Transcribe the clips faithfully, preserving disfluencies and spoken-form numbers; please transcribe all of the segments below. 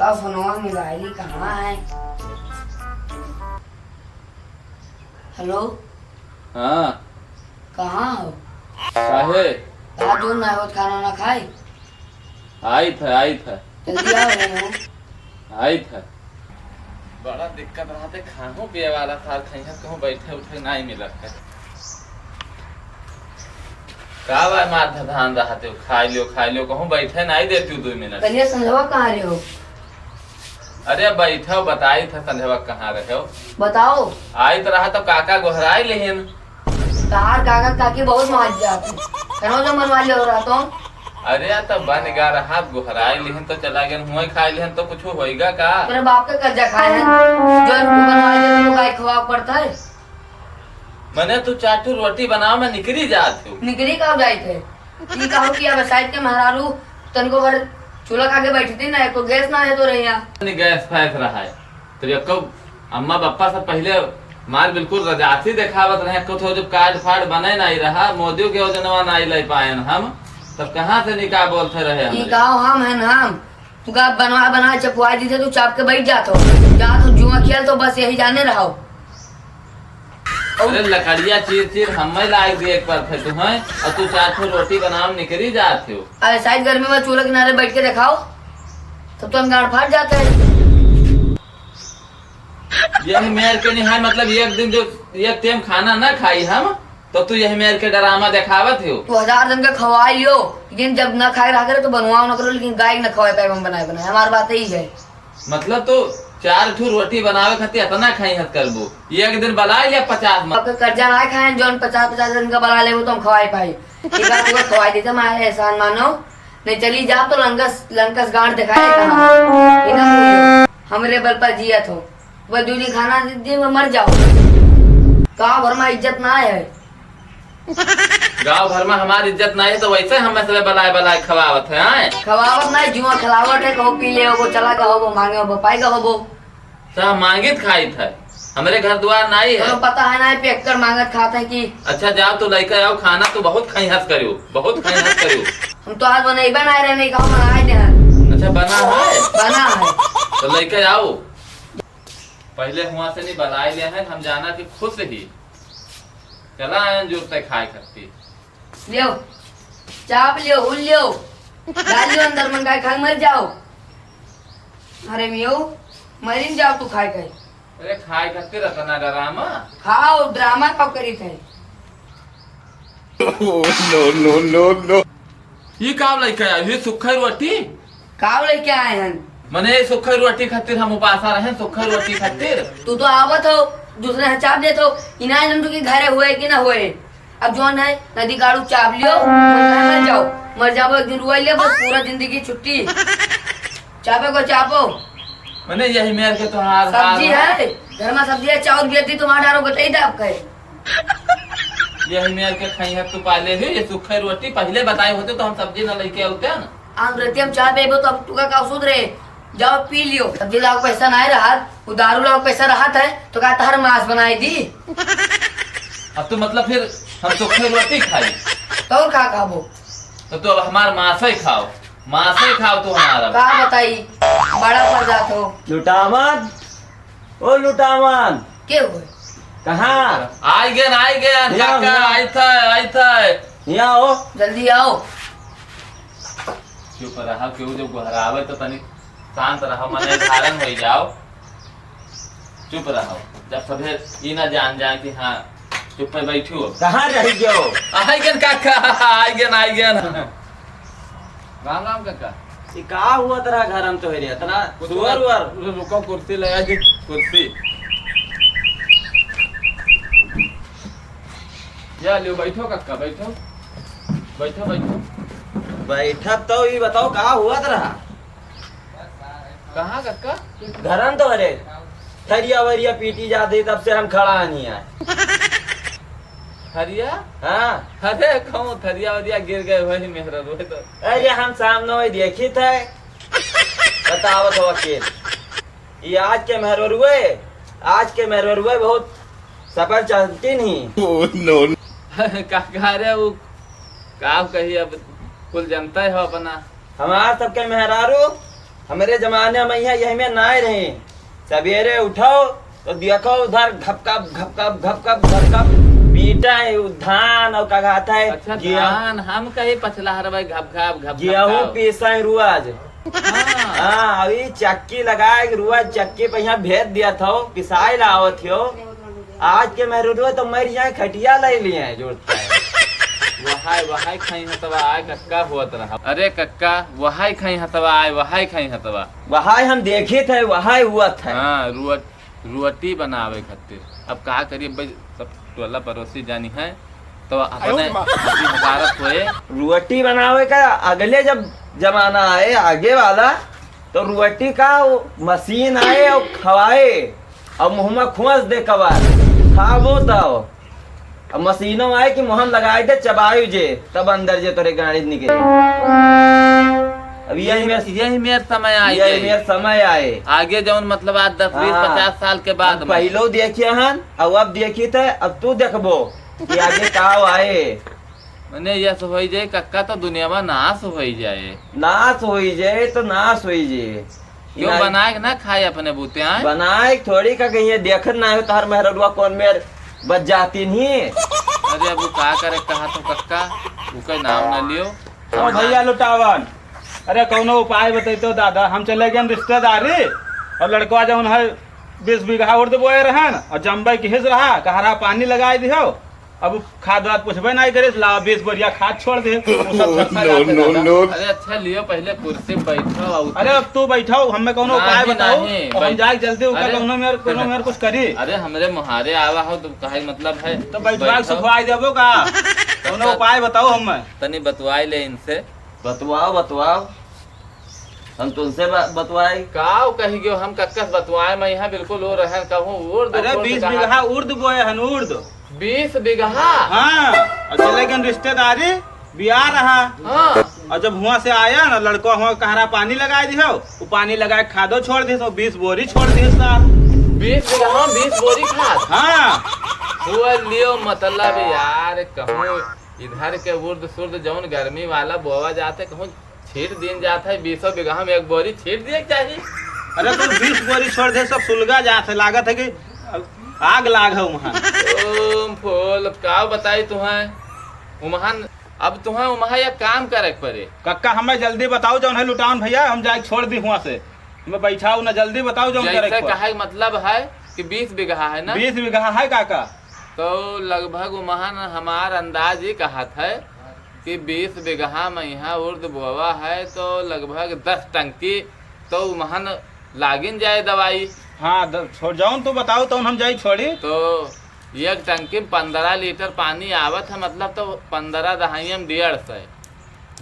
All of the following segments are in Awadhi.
अब फोनवा मिलाइली कहाँ है? हेलो। हाँ। कहाँ हो? काहे? का जो ना होत, खाना ना खाए? आइत है, आइत है। जल्दी आओ, नहीं हो। आइत है। बड़ा दिक्कत रहते, खाहूँ पिए वाला था, खैहत कहूँ बैठे उठे नाहीं मिलत है। का बा मार धधान रहते हो, खाइ लियो, खाइ लियो, कहूँ बैठे नाहीं देती हो दो मिनट। कलिया संझवा कहाँ रहे हो? अरे बैठो, बताई था संझवा कहाँ रहे हो। बताओ। आइत रहा तो काका गोहराई लेहिन। तार काका काकी बहुत मार जाती। कनो जो मनवा लियो रहा तो। अरे तो बन गा रहा, गोहराई लेहिन तो चला गए, हुआ खाई लेहिन तो कुछ होइगा का? तेरे बाप के कर्जा खाए हैं, जो इनको बनवा लियो तो गाय खवाओ पड़ता है। मने तू चार ठो रोटी बनाओ, मैं निकरी जात हूँ। निकरी का जाइत है? ई कहो कि अब साइड के मेहरारू तनको भर चूल्हा खा के बैठी थी ना, एको गैस ना है तो रही यहाँ। नहीं, गैस फैस रहा है। तो एको अम्मा बप्पा सब पहिले मार बिल्कुल रजासी देखावत रहे, एको तो जब कार्ड फार्ड बने नहीं रहा, मोदी के योजनवा नहीं ले पाएन हम, तब कहाँ से निकाह बोलते रहे ई हमरे? गाँव हम हैं हम, तू का बनवा बना चपवा दी थे, तू चाप के बैठ जात हो, जात हो जुआ खेल तो बस यही जाने रहो। अरे लकड़िया चीर चीर हमें लाग दिए एक बार फिर तुम्हें, और तू चार ठो रोटी बनाओ निकरी जात हो। अरे साइड गर्मी में चूल्हा किनारे बैठ के दिखाओ, तब तो हम गांड फाट जाते हैं। यही मेर के नहीं है, मतलब एक दिन जो एक टाइम खाना ना खाई हम, तो तू यही मेर के ड्रामा दिखावत हो। तू हजार जन के खवाई लियो, लेकिन जब ना खाए रहा करे तो बनवाओ ना करो, लेकिन गाय के ना खवाए पाए हम बनाए बनाए, हमारी बात यही है। मतलब तू चार ठो रोटी बनावे खातिर इतना खैहत करबू, एक दिन बला लिया पचास में। आपके कर्जा ना खाए, जौन पचास पचास जन का बला लेबो तो हम खवाए पाई। एक बार तुमको खवाए देते, हमारे एहसान मानो, नहीं चली जा तो लंकस लंकस गांड दिखाए कहाँ। ये ना बोलियो, हमरे बल पर जियत हो। वह दूनी खाना दे दे, मैं मर जाओ। गाँव भर में इज्जत ना है। गाँव भर में हमार इज्जत ना है तो वैसे हमें सब बलाए बलाए खवावत है, आए? खवावत ना, जुआ खिलावत है, कहूँ पी ले होबो, चला का होबो, मांगे होबो, पाई का होबो। तो हम मांगित खाइत है, हमरे घर द्वार नाई है। तो पता है ना, पियक्कड़ मांगत खात है कि अच्छा जाओ तो लइका आओ खाना, तो बहुत खैहस करियो, बहुत खैहस करियो। हम तो आज बनइबे ना रहे, नहीं कहो बनाए दे हैं। अच्छा बना है? बना है। तो लइका आओ। पहिले हुआँ से नहीं बलाए ले हैं, हम जाना कि खुश ही। चला आयन जोर से खाए खत्ती। लियो, चाप लियो, हुल लियो, डाल लियो अंदर, मन खाए खाए मर जाओ। अरे मियो, मरिन जाओ तू खाए खाए। अरे खाए खत्ती रतना डरामा। खाओ, ड्रामा का करी थे। Oh, no, no, no, no। ई का लइके आए? ई सुखई रोटी? का लइके आए हन? मने ई सुखई रोटी खातिर हम उपासा रहे, सुखई रोटी खातिर। तू तो आवत हो, दूसरे हाथ चाप देत हो, इनाय नंदू के घरे हुए कि ना हुए। अब जौन है, नदी गाड़ू चाप लियो, मर जाओ, मर जाओ, एक दिन रुआई ले, बस पूरा जिंदगी छुट्टी। चापे को चापो। मने यही मेर के तोहार सब्जी हाल है, घर में सब्जी है, चाउर भी है, तुम्हारा डारो गटई दाब कहे। यही मेर के खाई है तू पाले ही, ये सूखे रोटी पहिले बताए होते तो हम सब्जी न लेके आते न। अंग्रेजी हम चाय बेबो तो अब तुका का सुध रे, जाओ पी लियो। सब्जी लाओ पैसा ना रहत, वो दारू लाओ पैसा रहत है, तो का तहर मांस बनाए दी। अब तो मतलब फिर हम सूखे रोटी खाई। तो और का खाबो? तो तू अब हमार मांस ही खाओ, मांस ही खाओ तू हमारा। का बताई, बड़ा पड़ जात हो। लुटावन, ओ लुटावन। के हुए? कहाँ? आई गेन, आई गेन, हिया, काका, हिया। आई था, आई था। हिया आओ। जल्दी आओ। चुप रहा, केहू जब गोहरावे तो तनी शांत रहा, मन धारण हो जाओ। चुप रहा, जब सभे ई ना जान जाए कि हाँ, चुप्पे बैठू। कहाँ रह गयो? आई गेन काका, आई गेन, आई गेन। राम राम काका। ई का हुआ तेरा घर में तो है रे, इतना कुछ सुअर ना, उअर? रुको, कुर्सी ले आई, कुर्सी। या लियो, बैठो काका, बैठो। बैठो, बैठो। बैठब तो ई बताओ का हुआ तेरा? कहाँ काका? घर में तो है रे। थरिया वरिया पीटी जाती, तब से हम खड़ा नहीं आए। थरिया? हाँ। अरे कहूँ थरिया वरिया गिर गए वही मेहरा रोए तो। अरे हम सामने वही देखी थे। बतावत हो अकेल। ये आज के मेहररुए, आज के मेहररुए बहुत सफर चलती नहीं। Oh, no। काका रे वो का कही, अब कुल जनता है अपना। हमार सबके मेहरारू हमरे जमाने में यहाँ यही में नाय रहे। सवेरे उठो तो देखो उधर घपकप, घपकप, घपकप, घपकप पीटा है उ धान और का कहता है अच्छा, गेहूं। धान हम कहे पछला हर भाई घप घप, घप घप, गेहूं घप। पीसा है रुआज। हाँ। हाँ, अभी चक्की लगाए के रुआज चक्की पे यहाँ भेज दिया था, पिसाए लावत हो। आज के मेहरुआ तो मर जाए, खटिया ले लिए हैं जोड़ता है। वहाय, वहाय खाई हतवा आय कक्का होत रहा। अरे कक्का, वहाय खाई हतवा आय, वहाय खाई हतवा। वहाय हम देखित है, वहाय हुआ था। हाँ, रुअट-, रुअटी बनावे खातिर। अब का करिए भाई, सब टोला पड़ोसी जानी है, तो अपने हंसी हकारत होए। रुअटी बनावे का अगले जब जमाना आए, आगे वाला, तो रुअटी का वो मशीन आए और खवाए, और मुँह में खोंस दे कबार, खाबो तब। अब मशीनों आए कि मुँह में लगाए दे, चबायु जे, तब अंदर जे तोरे गाड़ी निकले। अब यही ये, मेर, यही मेर समय आए यही गए। मेर समय आए। आगे जौन मतलब आज दस, बीस, हाँ। पचास साल के बाद अब में। पहलो देखिए हन, अब, अब देखी थे, अब तू देखबो कि आगे का आए। मने यस होई जाए कक्का तो दुनिया में नाश होई जाए। नाश होई जाए तो नाश होई जाए। क्यों इना- बनाए के ना खाए अपने बूते आए? बनाए के थोड़ी का कहीं देखत ना हो तोहर मेहररुआ कौन मेर बच जाती नहीं। अरे अब वो का करे कहा तो कक्का, उके नाम ना लियो। ओ भैया लुटावन, अरे कौनो उपाय बतैतो दादा, हम चले गए रिश्तेदारी और लड़कवा जौन है बीस बीघा उर्द बोए रहन और जम्बे की हिस रहा, कहरा पानी लगाए दिहो। अब खाद वाद पूछबे नहीं करे, लावा बीस बोरिया खाद छोड़ दे, वो सब झटका जाते दादा। अरे अच्छा लियो, पहिले कुर्सी पे बैठो, आउ अरे अब तू बैठो, हमें कौनो उपाय बताओ, नहीं, हम बैठ-, जाए जल्दी, ओकर अरे, कौनो मेर, कौनो मेर कुछ करी। अरे हमरे मुहारे आवा हो तो कहे मतलब है, तो बैठवा के बैठो। सुखवाई देबो का? कौनो उपाय बताओ हमें। तनी बतवाई ले इनसे। बतवाओ, बतवाओ। हम तुमसे ब-, बतवाई। काव कही गयो, हम कक्कस बतवाए, मैं यहाँ बिल्कुल वो रहन कहूँ, उर्द, अरे, उर्द बीस कहाँ? बीघा उर्द बोए हन, उर्द। बीस बीघा? हाँ, और चले गए रिश्तेदारी, बियाह रहा। हाँ। और जब हुआ से आया ना, लड़का हुआ कहरा पानी लगाए दिहो, वो पानी लगाए खादो छोड़ दिहो, तो बीस बोरी छोड़ दिहो सार। बीस बीघा में बीस बोरी खाद? हाँ। हुआ लियो मतलब यार, कहूँ इधर के उर्द सुर्द जौन गर्मी वाला बोवा जाते, कहूँ छीट दिन जात है, बीसों बीघा में एक बोरी छीट दिए के चाही। अरे तो बीस बोरी छोड़ दे, सब सुलगा जात है, लागत है कि आग लाग है वहाँ। ओम फोल, अब का बताई तुहें, उम्हन, अब तुहें उम्हा एक काम करे के पड़े। कक्का, हमें जल्दी बताओ, जौन है लुटान भैया, हम जाए छोड़ दी हुआ से। हमें बैठाओ ना, जल्दी बताओ, जौन करे के पड़े। कहे के मतलब है कि बीस बीघा है ना? बीस बीघा है काका। तो लगभग उम्हन हमार अंदाज ही कहत है कि बीस बीघा में यहाँ उर्द बोवा है, तो लगभग दस टंकी तो उम्हन लागिन जाए दवाई। हाँ, द-, छोड़, जौन तू बताओ, तौन हम जाई छोड़ी। तो एक टंकी में पन्द्रह लीटर पानी आवत है, मतलब तो पन्द्रह दहाई में डेढ़ सौ,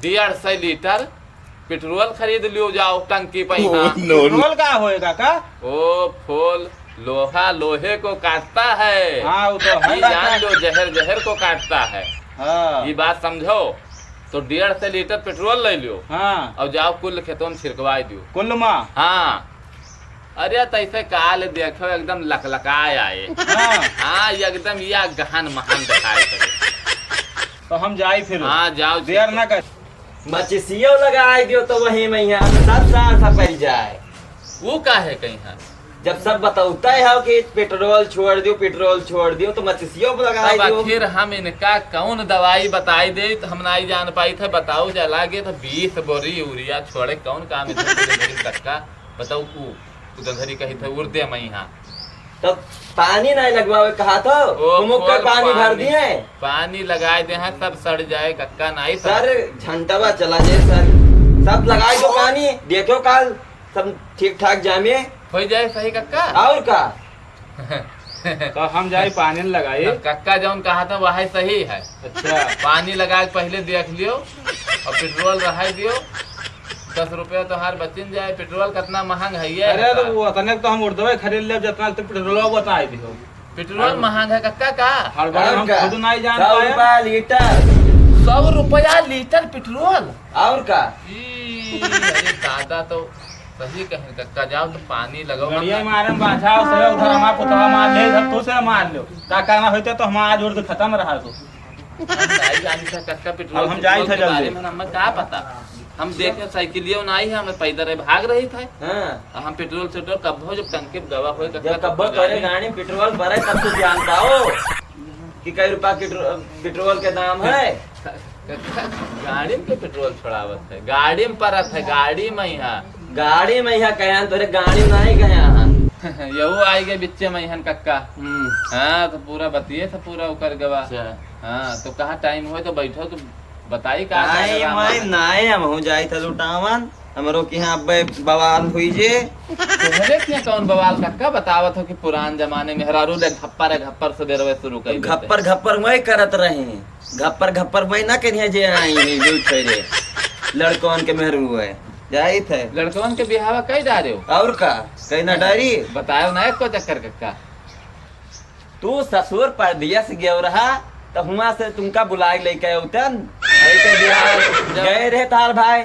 डेढ़ सौ लीटर पेट्रोल खरीद लियो जाओ टंकी पे। Oh, यहाँ। No, no। पेट्रोल का होएगा का? ओ फोल, लोहा लोहे को काटता है। हाँ, वो तो है ये बात जान है। लो, जहर जहर को काटता है। हाँ। ये बात समझो, तो डेढ़ सौ लीटर पेट्रोल ले लियो। हाँ। और जाओ कुल खेतों में छिड़कवाई दियो। कुल माँ? हाँ। अरे तैसे काल देखो एकदम लकलकाए आए। हाँ। हाँ, एकदम या गहन महान दिखाई पड़े। तो हम जाई फिर। हाँ, जाओ देर छिड़को। ना कर। मचिसियो लगाए दियो तो वही में यहाँ सब साथ सपल जाए। वो का है कहीं है? जब सब बतौते हो कि पेट्रोल छोड़ दियो, पेट्रोल छोड़ दियो, तो मचिसियो पे लगाए अब दियो। आखिर हम इनका कौन दवाई बताई दे, तो हम नहीं जान पाई थे। बताओ जला के तो बीस बोरी यूरिया छोड़े, कौन काम है इधर तक का? बताओ, ऊ उधर धरी कही थे, उर्दे में यहाँ। तब पानी नहीं लगवावे कहा तो, ओ, मुक्का खोल पानी भर पानी। दिए। पानी लगाए दे हैं, सब सड़ जाए, कक्का नहीं सड़। सर, झंटावा चला जाए सर, सब लगाए दो पानी, देखो काल सब ठीक ठाक जामे। हो जाए सही कक्का। और का? तो हम जाए पानी न लगाई। ना, कक्का जौन कहा था वही सही है। अच्छा। पानी लगा के पहले देख लियो और पेट्रोल रहा दियो। दस रुपया तोहार बचिन जाए, पेट्रोल कितना महंग है ये अरे तो बता। वो अतने तो हम उर्दवे खरीद लेब जितना तो पेट्रोल बताए दियो। पेट्रोल महंग है कक्का का? हड़बड़ी और हम का? खुद नहीं जान सौ पाए। रुपया लीटर। सौ रुपया लीटर पेट्रोल? और का? ई, अरे दादा, तो सही कहे कक्का, जाओ तो पानी लगाओ। गड़िया मारे में बाझा से उधर हमार पुतवा मार ले, इधर तू से मार लो। का कहना होते तो हम आज उर्द खत्म रहा तो। हम नहीं जानी था कक्का, पेट्रोल अब हम के जाई थे के बारे जल्दी। में हमें का पता? हम देखे साइकिलियो ना आई है, हमें पैदल भाग रही था। हाँ। हम पेट्रोल सेट्रोल कब्बो जब टंकी पे गवा होए, जब कब्बो तोरे गाड़ी में पेट्रोल भरे तब तो जानता हो कि कई रुपया पेट्रो-, पेट्रोल के दाम है। गाड़ी में के पेट्रोल छोड़ावत है, गाड़ी में परत है, गाड़ी में यहाँ। गाड़ी में यहाँ कहे हैं, तोरे गाड़ी में नहीं कहे हैं। यहू आई गए बिच्चे में यहाँ कक्का। हम्म। हाँ, तो पूरा बतिये था, पूरा उकर गवा। अच्छा। हाँ, तो कहाँ टाइम होए तो बैठो, तो बताई का टाइम है, नाय, हमहू जाई था लुटावन। हमरो के यहाँ अब्बे बवाल हुई जे। तोहरे के यहाँ कौन बवाल कक्का? बतावत हो कि पुरान जमाने में मेहरारू ले घप्पर घप्पर से बेरवे शुरू कर देते। घप्पर घप्पर मैं करत रही, घप्पर घप्पर मैं ना करिया जे आई है जो छोरे लड़कवन के मेहरू है, जाई थे। लड़कवन के बिहावा कई डारे हो? और का, कई ना डारी। बतायो ना एको चक्कर कक्का। तू ससुर परदेस गयो रहा, तो हुआ से तुमका बुलाई लेके उतन। ऐसे बिहार जब गए रहे तार भाई।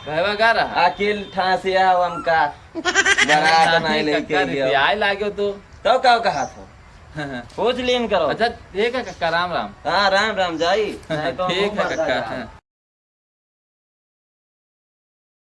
भैया गा रहा? अकेल ठासिया हमका बारात नाहीं, नहीं लेके कक्का गयो। रिसियाए लागो तू। तो का कहा था? पूछ लीन करो। अच्छा, ठीक है कक्का, राम राम। हाँ, राम राम जाई। नहीं तो ठीक है कक्का।